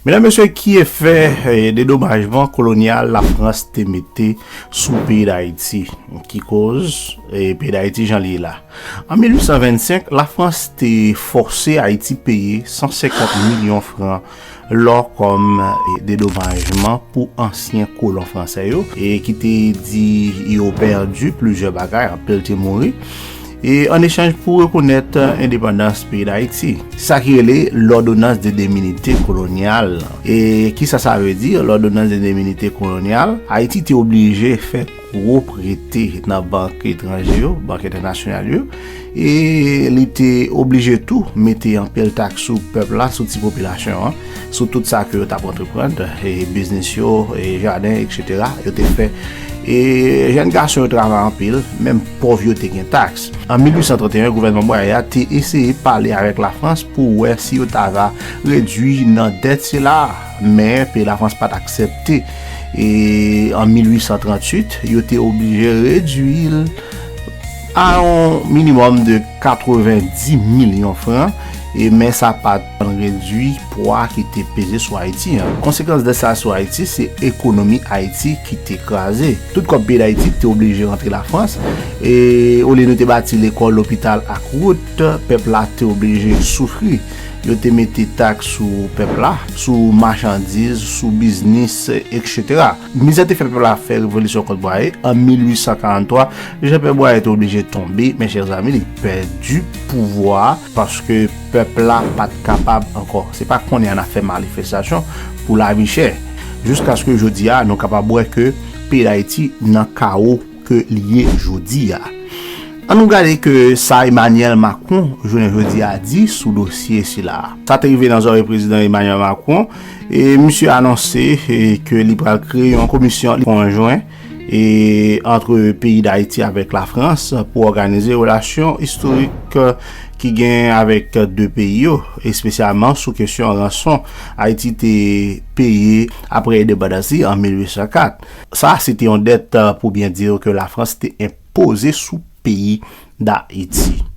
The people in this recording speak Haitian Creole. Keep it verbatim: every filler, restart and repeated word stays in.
Medam, mesye, ki efè eh, dedomajman kolonyal Lafrans te mete sou peyi Dayiti? Ki koz eh, peyi Dayiti jan li ye la? An mil wi san vennsenk, Lafrans te fòse Ayiti peye san senkant milyon fran lò kòm eh, dedomajman pou ansyen kolon fransè yo, e ki te di yo pèdi plizyè bagay, anpil te mouri. E an echanj pou rekonèt endepandans peyi Dayiti. Sa ki rele l'ordonnance d'indemnité coloniale. E kisa sa vle di, l'ordonnance d'indemnité coloniale? Ayiti te oblije fè gwo prete nan bank etranje yo, bank entènasyonal yo, e li te oblije tou mete anpil taks sou pèp la, sou ti popilasyon an, sou tout sa ke yo t ap antreprann, e biznis yo, e jaden, etsetera, yo te fè. E jèn gason yo travay anpil, menm pòv yo te gen taks. An mil wi san trannteyen, gouvènman Bwaye a te eseye pale avèk Lafrans pou wè si yo ta va redui nan dèt sila a, men peyi Lafrans pa t aksepte. E an mil wi san tranntuit, yo te oblije redui l a yon minimòm de katrevendi milyon fran, e men sa pa t redui pwa ki te peze sou Ayiti an. Konsekans de sa sou Ayiti, se ekonomi Ayiti ki te kraze. Tout kòb peyi Dayiti te oblije rantre Lafrans, e olye nou te bati lekòl, lopital ak wout, pèp la te oblije soufri. Yo te mete taks sou pèp la, sou machandiz, sou biznis, etsetera. Mizè te fè pèp la fè revolisyon kont Bwaye. An mil wi san karanntwa, Jean-Pierre Bwaye te oblije tonbe, men chè zanmi, li pèdi pouvwa a, paske pèp la pa t kapab ankò. Se pa kounye a n ap fè manifestasyon pou lavi chè. Jiskaske jodi a, nou kapab wè ke peyi Dayiti nan kawo ke li ye jodi a. An nou gade ke sa Emmanuel Macron jounen jodi a di sou dosye sila a. Sa te rive nan zòrèy prezidan Emmanuel Macron, e misye anonse e, ke li pral kreye yon komisyon konjwen e, ant peyi Dayiti avèk Lafrans pou òganize relasyon istorik ki gen avèk de peyi yo, espesyalman sou kesyon ranson Ayiti te peye apre endepandans li an mil wi san kat. Sa se te yon dèt, pou byen di, ke Lafrans te enpoze sou peyi Dayiti.